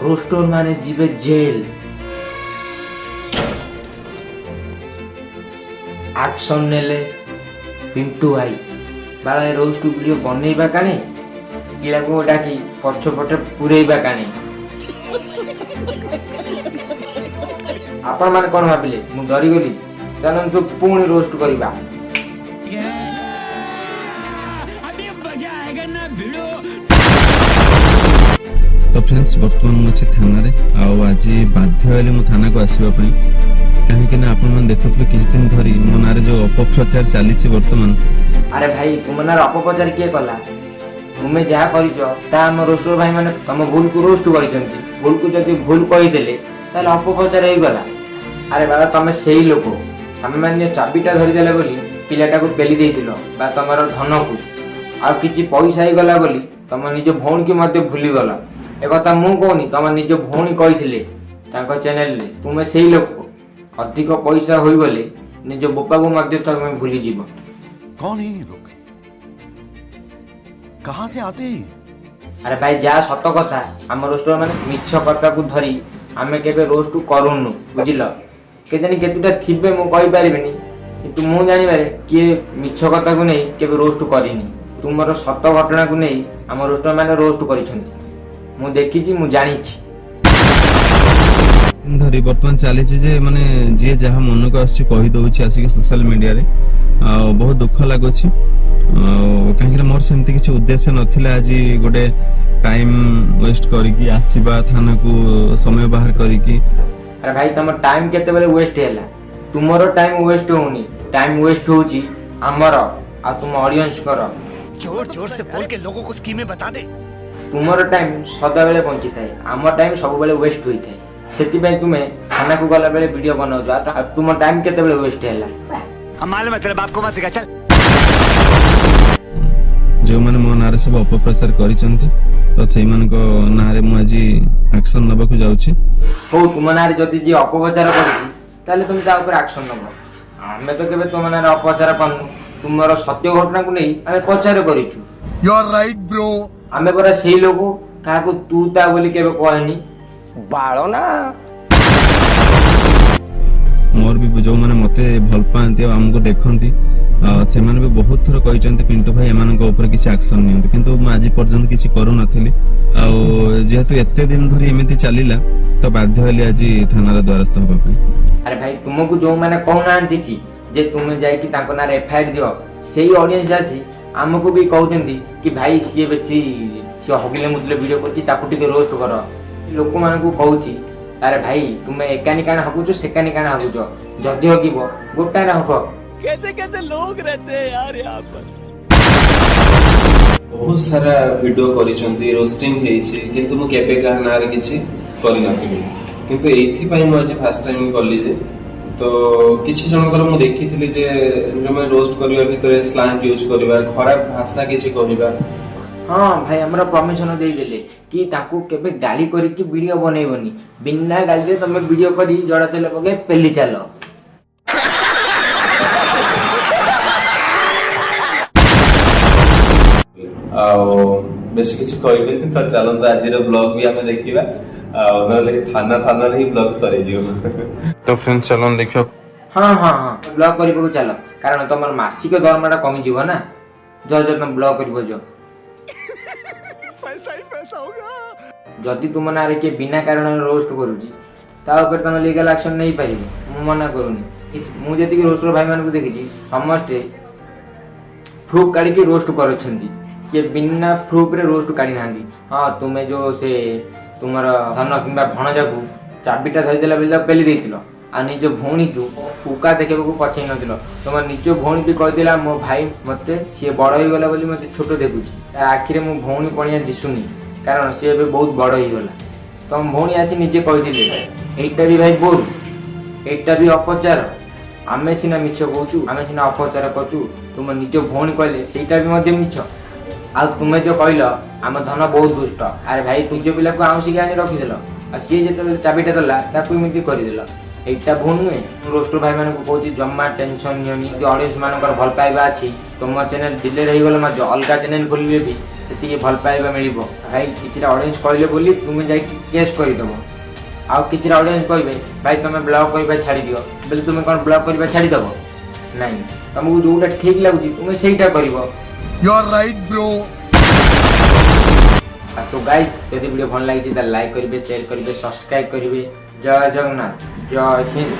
Roster ମାନେ ଯିବେ jail. Action ନେଲେ ପିଣ୍ଟୁ ଭାଇ। ବାଳ, ଏ ରୋଷ୍ଟ ଭିଡ଼ିଓ ବନେଇବା କାଣେ, ପିଲାକୁ ଡାକି ପଛପଟେ ପୁରେଇବା କାଣେ? ଆପଣମାନେ କ'ଣ ଭାବିଲେ, ମୁଁ ଡରିଗଲି? ଚାଲନ୍ତୁ, ପୁଣି ରୋଷ୍ଟ କରିବା। अभी मजा आएगा ना भिड़ो। ତ ଫ୍ରେଣ୍ଡସ୍, ବର୍ତ୍ତମାନ ମୁଁ ଅଛି ଥାନାରେ ଆଉ ଆଜି ବାଧ୍ୟ ହେଲି ମୁଁ ଥାନାକୁ ଆସିବା ପାଇଁ, କାହିଁକି ନା ଆପଣମାନେ ଦେଖୁଥିବେ କିଛି ଦିନ ଧରି ମୋ ନାଁରେ ଯୋଉ ଅପପ୍ରଚାର ଚାଲିଛି ବର୍ତ୍ତମାନ। ଆରେ ଭାଇ, ତୁମ ନାଁରେ ଅପପ୍ରଚାର କିଏ କଲା? ତୁମେ ଯାହା କରିଛ, ତାହା ଆମ ରୋଷ୍ଟର ଭାଇମାନେ ତମ ଭୁଲକୁ ରୋଷ୍ଟ କରିଛନ୍ତି। ଭୁଲକୁ ଯଦି ଭୁଲ କହିଦେଲେ, ତାହେଲେ ଅପପ୍ରଚାର ହେଇଗଲା। ଆରେ ବାବା, ତମେ ସେଇ ଲୋକ, ସାମାନ୍ୟ ଚାବିଟା ଧରିଦେଲେ ବୋଲି ପିଲାଟାକୁ ପେଲି ଦେଇଥିଲ ବା ତମର ଧନକୁ। ଆଉ କିଛି ପଇସା ହେଇଗଲା ବୋଲି ତମ ନିଜ ଭଉଣୀକି ମଧ୍ୟ ଭୁଲିଗଲ। ଏକଥା ମୁଁ କହୁନି, ତମ ନିଜ ଭଉଣୀ କହିଥିଲେ ତାଙ୍କ ଚ୍ୟାନେଲରେ। ତୁମେ ସେଇ ଲୋକ, ଅଧିକ ପଇସା ହୋଇଗଲେ ନିଜ ବୋପାକୁ ମଧ୍ୟ ତମେ ଭୁଲିଯିବ। कौन है ये लोग? कहां से आते हैं ये? ଆରେ ଭାଇ, ଯାହା ସତ କଥା। ଆମ ରୋଷ୍ଟର ମାନେ ମିଛ କଥାକୁ ଧରି ଆମେ କେବେ ରୋଷ୍ଟ କରୁନୁ, ବୁଝିଲ? କେଜାଣି କେତେଟା ଥିବେ, ମୁଁ କହିପାରିବିନି, କିନ୍ତୁ ମୁଁ ଜାଣିବାରେ କିଏ ମିଛ କଥାକୁ ନେଇ କେବେ ରୋଷ୍ଟ କରିନି। ତୁମର ସତ ଘଟଣାକୁ ନେଇ ଆମ ରୋଷ୍ଟର ମାନେ ରୋଷ୍ଟ କରିଛନ୍ତି। ମୁଁ ଦେଖିଛି, ମୁଁ ଜାଣିଛି। ଦିନ ଧରି ବର୍ତ୍ତମାନ ଚାଲିଛି ଯେ ମାନେ ଯିଏ ଯାହା ମନକୁ ଆସୁଛି କହିଦଉଛି ଆସିକି ସୋସିଆଲ ମିଡିଆରେ, ଆଉ ବହୁତ ଦୁଃଖ ଲାଗୁଛି। ଆଉ କାହିଁକିନା ମୋର ସେମିତି କିଛି ଉଦ୍ଦେଶ୍ୟ ନଥିଲା ଆଜି ଗୋଟେ ଟାଇମ ୱେଷ୍ଟ କରିକି ଆସିବା ଥାନାକୁ, ସମୟ ବାହାର କରିକି। ଆରେ ଭାଇ, ତମ ଟାଇମ୍ କେତେବେଳେ ୱେଷ୍ଟ ହେଲା? ତୁମର ଟାଇମ୍ ୱେଷ୍ଟ ହଉନି, ଟାଇମ୍ ୱେଷ୍ଟ ହଉଛି ଆମର ଆଉ ତୁମ ଅଡିଏନ୍ସଙ୍କର। जोर जोर से बोल के लोगों को स्कीमें बता दे। ତୁମର ଟାଇମ୍ ସଦାବେଳେ ବଞ୍ଚିଥାଏ, ଆମ ଟାଇମ୍ ସବୁବେଳେ ୱେଷ୍ଟ ହୋଇଥାଏ। ସେଥିପାଇଁ ତୁମେ ଥାନାକୁ ଗଲାବେଳେ ଭିଡ଼ିଓ ବନାଉଛ। ଆଉ ତୁମ ଟାଇମ୍ କେତେବେଳେ ୱେଷ୍ଟ ହେଲା? हम मालूम है तेरे बाप को मत सिखा, चल। ଯେଉଁମାନେ ମୋ ନାଁରେ ସବୁ ଅପପ୍ରଚାର କରିଛନ୍ତି, ତ ସେଇମାନଙ୍କ ନାଁରେ ମୁଁ ଆଜି ଆକ୍ସନ ନେବାକୁ ଯାଉଛି। ହଉ, ତୁମ ନାଁରେ ଯଦି ଯିଏ ଅପପ୍ରଚାର କରୁଛି, ତାହେଲେ ତୁମେ ତା ଉପରେ ଆକ୍ସନ ନେବ। ଆମେ ତ କେବେ ତୁମ ନାଁରେ ଅପପ୍ରଚାର କରିନୁ। ତୁମର ସତ୍ୟ ଘଟଣାକୁ ନେଇ ଆମେ ପ୍ରଚାର କରିଛୁ। You are right, bro. ଆମେ ପରା ସେଇ ଲୋକ, କାହାକୁ ତୁ ତା ବୋଲି କେବେ କହେନି। ବାଳ ନା। ମୋର ବି ଯୋଉମାନେ ମତେ ଭଲ ପାଆନ୍ତି ଆଉ ଆମକୁ ଦେଖନ୍ତି, ସେମାନେ ବି ବହୁତ ଥର କହିଛନ୍ତି, ପିଣ୍ଟୁ ଭାଇ, ଏମାନଙ୍କ ଉପରେ କିଛି ଆକ୍ସନ ନିଅନ୍ତୁ। କିନ୍ତୁ ମୁଁ ଆଜି ପର୍ଯ୍ୟନ୍ତ କିଛି କରୁନଥିଲି। ଆଉ ଯେହେତୁ ଏତେ ଦିନ ଧରି ଏମିତି ଚାଲିଲା, ତ ବାଧ୍ୟ ହେଲି ଆଜି ଥାନାର ଦ୍ୱାରସ୍ଥ ହେବା ପାଇଁ। ଆରେ ଭାଇ, ତୁମକୁ ଯୋଉମାନେ କହୁନାହାନ୍ତି କି ଯେ ତୁମେ ଯାଇକି ତାଙ୍କ ନାଁରେ ଏଫଆଇଆର ଦିଅ, ସେଇ ଅଡିଏନ୍ସ ଆସି ଆମକୁ ବି କହୁଛନ୍ତି କି ଭାଇ, ସିଏ ବେଶୀ ସିଏ ହଗିଲେ ମୁତିଲେ ଭିଡ଼ିଓ କରୁଛି, ତାକୁ ଟିକେ ରୋଷ୍ଟ କର। ଲୋକମାନଙ୍କୁ କହୁଛି, ଆରେ ଭାଇ, ତୁମେ ଏକାନି କାଣା ହଗୁଛ, ସେକାନି କାଣା ହଗୁଛ? ଯଦି ହଗିବ, ଗୋଟାରେ ହଗ। कैसे कैसे लोग रहते हैं यार यहाँ पर। ବହୁତ ସାରା ଭିଡିଓ କରିଛନ୍ତି, ରୋଷ୍ଟିଂ ହେଇଛି, କିନ୍ତୁ ମୁଁ କେବେ କାହା ନାଁରେ କିଛି କରିନଥିଲି। କିନ୍ତୁ ଏଇଥିପାଇଁ ମୁଁ ଆଜି ଫାର୍ଷ୍ଟ ଟାଇମ୍ କଲି ଯେ ତ କିଛି ଜଣଙ୍କର ମୁଁ ଦେଖିଥିଲି ଯେ ଯୋଉମାନେ ରୋଷ୍ଟ କରିବା ଭିତରେ ସ୍ଲାଙ୍ଗ ୟୁଜ୍ କରିବା, ଖରାପ ଭାଷା କିଛି କହିବା। ହଁ ଭାଇ, ଆମର ପରମିଶନ ଦେଇଦେଲେ କି ତାଙ୍କୁ କେବେ ଗାଳି କରିକି ଭିଡ଼ିଓ ବନେଇବନି। ବିନା ଗାଳିରେ ତମେ ଭିଡ଼ିଓ କରି ଜଡ଼ା ତେଲ ପକେଇ ପେଲି ଚାଲ। ଆଉ ବେଶୀ କିଛି କହିବିନି। ତ ଚାଲନ୍ତୁ, ଆଜିର ବ୍ଲଗ ବି ଆମେ ଦେଖିବା, ଆଉ ନହେଲେ ଥାନାରେ ହିଁ ବ୍ଲଗ ସରିଯିବ। ତ ଫ୍ରେଣ୍ଡ, ଚାଲନ୍ତୁ ଦେଖିବା। ହଁ, ବ୍ଲଗ କରିବାକୁ ଚାଲ, କାରଣ ତମର ମାସିକ ଦରମାଟା କମିଯିବ ନା। ଯ ଯ, ତମେ ବ୍ଲଗ କରିବ, ଯ। पैसा ही पैसा होगा। ଯଦି ତୁମ ନାଁରେ କିଏ ବିନା କାରଣରେ ରୋଷ୍ଟ କରୁଛି, ତା ଉପରେ ତମେ ଲିଗାଲ ଆକ୍ସନ ନେଇପାରିବ, ମୁଁ ମନା କରୁନି। ମୁଁ ଯେତିକି ରୋଷ୍ଟର ଭାଇମାନଙ୍କୁ ଦେଖିଛି, ସମସ୍ତେ ପ୍ରୁଫ୍ କାଢ଼ିକି ରୋଷ୍ଟ କରୁଛନ୍ତି। କିଏ ବିନା ପ୍ରୁଫ୍ରେ ରୋଷ୍ଟ କାଢ଼ି ନାହାନ୍ତି। ହଁ, ତୁମେ ଯେଉଁ ସେ ତୁମର ଧନ କିମ୍ବା ଭଣଜାକୁ ଚାବିଟା ଧରିଦେଲା ବୋଲି ତାକୁ ପେଲି ଦେଇଥିଲ, ଆଉ ନିଜ ଭଉଣୀକୁ ଉକା ଦେଖିବାକୁ ପଠେଇ ନଥିଲ। ତୁମ ନିଜ ଭଉଣୀ ବି କହିଥିଲା, ମୋ ଭାଇ ମୋତେ ସିଏ ବଡ଼ ହେଇଗଲା ବୋଲି ମୋତେ ଛୋଟ ଦେଖୁଛି, ତା ଆଖିରେ ମୋ ଭଉଣୀ ପଣିଆ ଦିଶୁନି, କାରଣ ସିଏ ଏବେ ବହୁତ ବଡ଼ ହେଇଗଲା। ତମ ଭଉଣୀ ଆସି ନିଜେ କହିଥିଲେ। ଏଇଟା ବି ଭାଇ ଭୁଲ, ଏଇଟା ବି ଅପଚାର। ଆମେ ସିନା ମିଛ କହୁଛୁ, ଆମେ ସିନା ଅପଚାର କରୁଛୁ, ତୁମ ନିଜ ଭଉଣୀ କହିଲେ ସେଇଟା ବି ମଧ୍ୟ ମିଛ। ଆଉ ତୁମେ ଯୋଉ କହିଲ ଆମ ଧନ ବହୁତ ଦୁଷ୍ଟ, ଆରେ ଭାଇ, ନିଜ ପିଲାକୁ ଆଉଁସିକି ଆଣି ରଖିଦେଲ, ଆଉ ସିଏ ଯେତେବେଳେ ଚାବିଟା ଦେଲା, ତାକୁ ଏମିତି କରିଦେଲ। ଏଇଟା ଭୁଲ ନୁହେଁ? ମୁଁ ରୋଷ୍ଟର ଭାଇମାନଙ୍କୁ କହୁଛି, ଜମା ଟେନସନ୍ ନିଅନି। ଯଦି ଅଡ଼ିଏନ୍ସ ମାନଙ୍କର ଭଲ ପାଇବା ଅଛି, ତୁମ ଚ୍ୟାନେଲ ଡିଲେଟ୍ ହେଇଗଲେ ମଧ୍ୟ ଅଲଗା ଚ୍ୟାନେଲ ଖୋଲିଲେ ବି ସେତିକି ଭଲ ପାଇବା ମିଳିବ। ଭାଇ, କିଛିଟା ଅଡ଼ିଏନ୍ସ କହିଲେ ବୋଲି ତୁମେ ଯାଇକି କେସ୍ କରିଦେବ, ଆଉ କିଛିଟା ଅଡ଼ିଏନ୍ସ କହିବେ, ଭାଇ, ତୁମେ ବ୍ଲଗ୍ କରିବା ଛାଡ଼ିଦିଅ ବୋଲି, ତୁମେ କ'ଣ ବ୍ଲଗ୍ କରିବା ଛାଡ଼ିଦେବ? ନାଇଁ, ତମକୁ ଯୋଉଟା ଠିକ୍ ଲାଗୁଛି ତୁମେ ସେଇଟା କରିବ। You are right, bro. ଆଉ ତ ଗାଇଜ୍, ଯଦି ଭିଡ଼ିଓ ଭଲ ଲାଗିଛି ତାହେଲେ ଲାଇକ୍ କରିବେ, ସେୟାର କରିବେ, ସବସ୍କ୍ରାଇବ୍ କରିବେ। ଜୟ ଜଗନ୍ନାଥ, ଜୟ ହିନ୍ଦ।